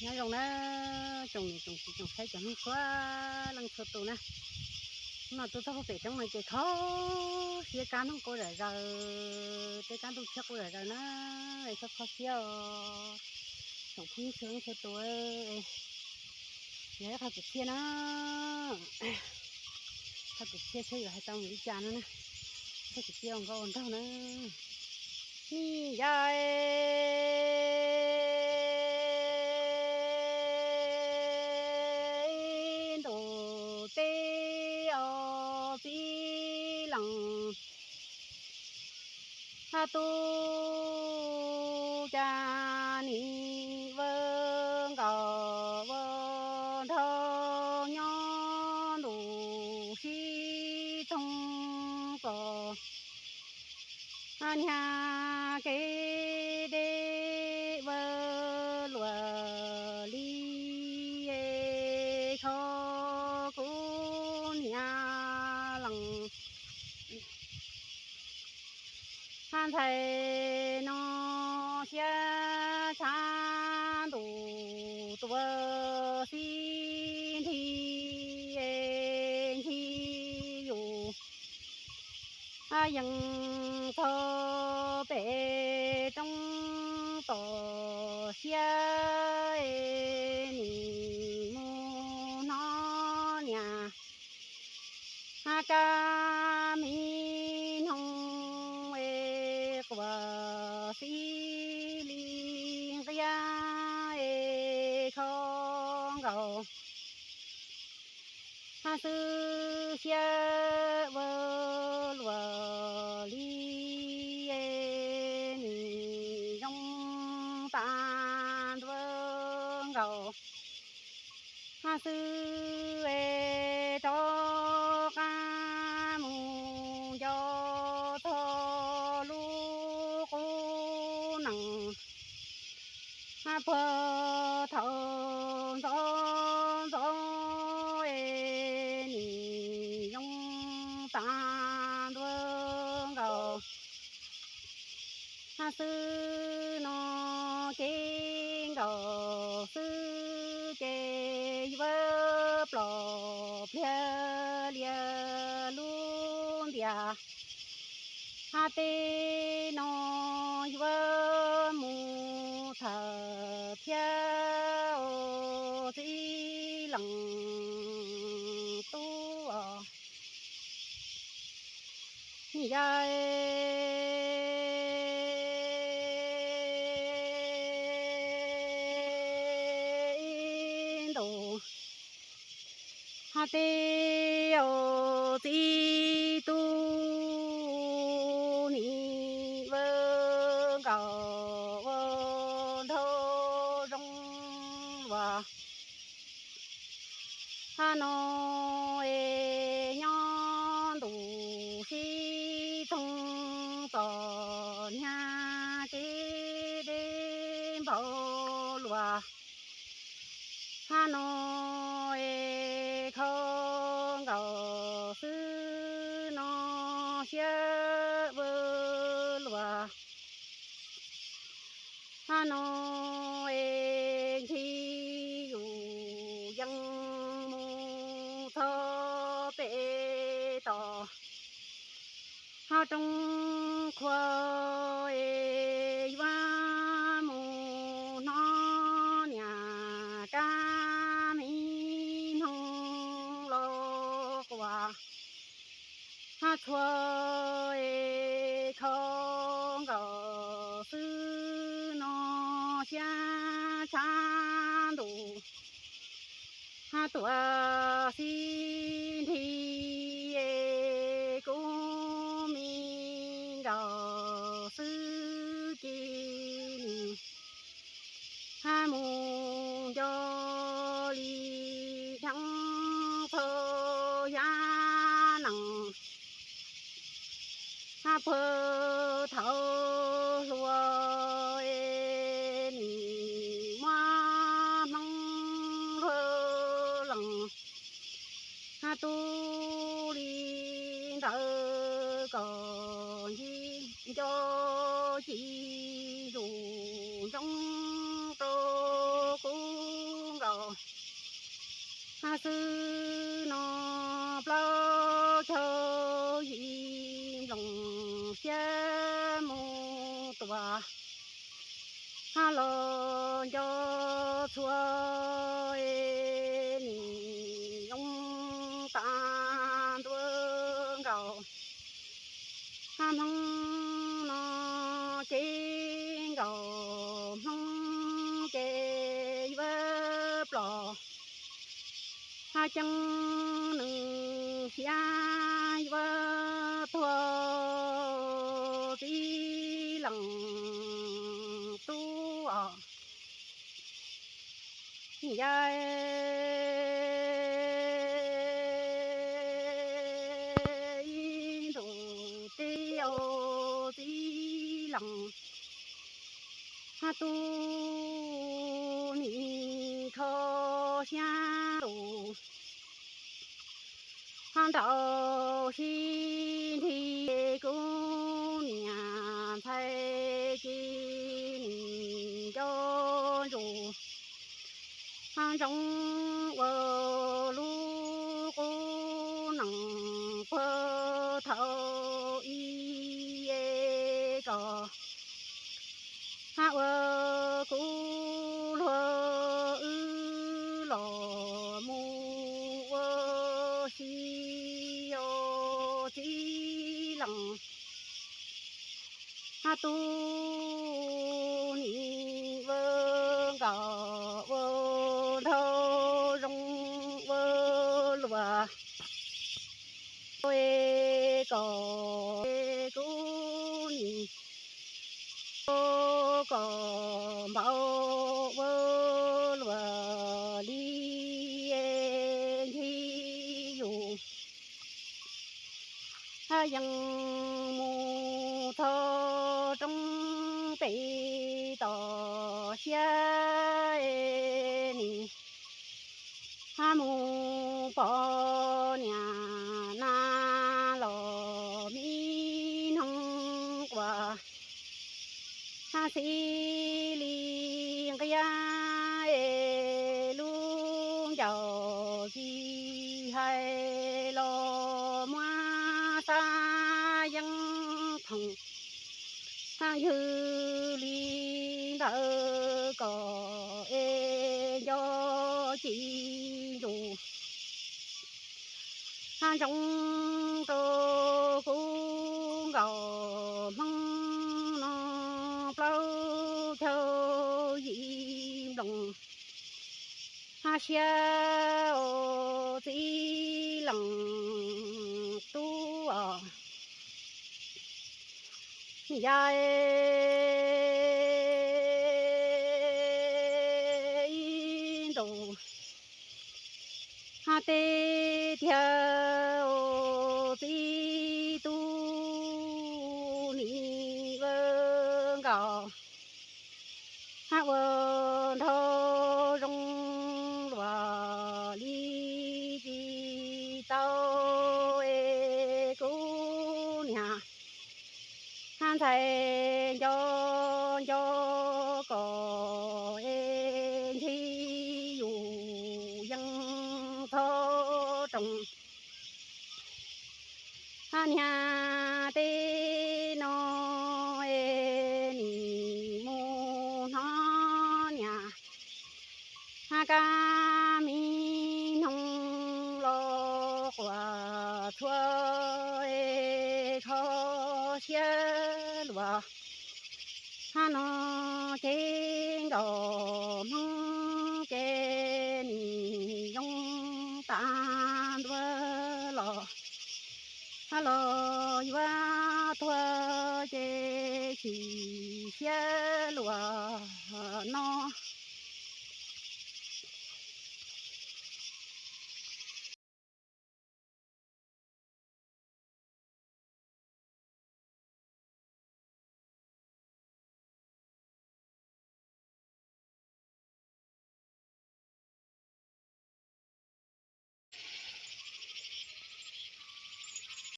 Nyob zoo na, tsoom niam tsoom txiv tsoom saib cov neeg txhua leej txhua tus na. Hnub no tuaj txog pem roob no ces kho siab, kab noog quaj zom zaws, tej kab ntuj tshiab quaj zom zaws na, es kho kho siab os. Tsoom phooj ywg txhua leej txhua tus, yog ib qho kwv txhiaj na, qho kwv txhiaj saib yuav hais tau mus li cas no na, qho kwv txhiaj ua nkauj ua nraug na. Nij yam ntuj teb os txiv leej, tub cas nim ua nkauj ua nraug nyob ntuj sib thooj txos. Niag kev deb ua luam li, kho kuv niam leej. Ntxhais no siab tshaj ntuj tuaj xib nthi, nthi yus yees txog pem roob tos siab, nim mus hnov niam kab mi noog es quas xib li nqiab es kho nkaus xwb, siab ua luam li es nim zoo tas ntua nkaus xwb es rov qab mus nco txog lub qub nees puag thaum ntxov ntxov es nim zoo tas ntua nkaus xwb no, kev nkaus xwb ces yuav plom pliag lias lub ntiaj teb no, yuav mus thawm thiab os txiv leej tub os. Nij yam ntuj teb os txiv tub, nim ua nkauj ua nraug zoo luaj no es nyob ntuj sib thooj txos, niag kev deb npaum luaj no es kho nkaus xwb no, siab ua luaj no es ntshe yus yeej mus txog pem toj hauv roob qhua es yuav mus hnov niam kab mi noog los quas txhua es kho nkaus xwb no, siab tshaj ntuj tuaj xib nthi es kuv me nkaus xwb ces nim mus nco li dheev txhua yam neej puag thaum hluas es nim muab hmoob luag leej tub li ntawd kom nco ci zus ntsoov rau kuv Hab xwb no plaub caug yim nploos xiab mus tuam, hab los nco txhua es nim zoo tas ntua nkaus. Hab Hmoob no kev nkaus Hmoob ces yuav plom, hab ceeb nws siab yuav tuag txiv leej tub os. Yam ib ntus teb ua txiv leej, hab tub nim kho siab tus, hab nraum sib nrig kuv niam ntxhais ces nim nco ntsuas, hab ntsoov ua lub qub noom puag thaum ub es kom hab ua kuv luag wb los mus ua si ua txiv leej. Hab tub nim ua nkaus ua nraug zoo ua luam es kom kuv nim ua kom npaum ua luam li ncig yus. Hab yeej mus txog roob pem toj siab es nim hab mus pom niam nas los me noog quas, hab xib li nqia es lub ncauj tsis hais los muab xab yeeb thoom. Hab yog li ntawd kom es nco ci ntsuj, hab ntsoov rau kuv nkaus Hmoob no plaub caug yim nploos, hab siab ua txiv leej tub os. Yam ib ntus hab teb tiag ua txiv tub nim ua nkaus, hab ua nraug zoo luam li tsis tau es kuv niam hab ntxhais nco nco kom es ncig yus yeej txhob roos. Hab niag teb no es nim mus hnov niam hab kab me noog los quas txhua es kho siab luas. Hab no ces nkaus Hmoob ces nim zoo tas ntua los, hab los yuav tuag ces chim siab luas no.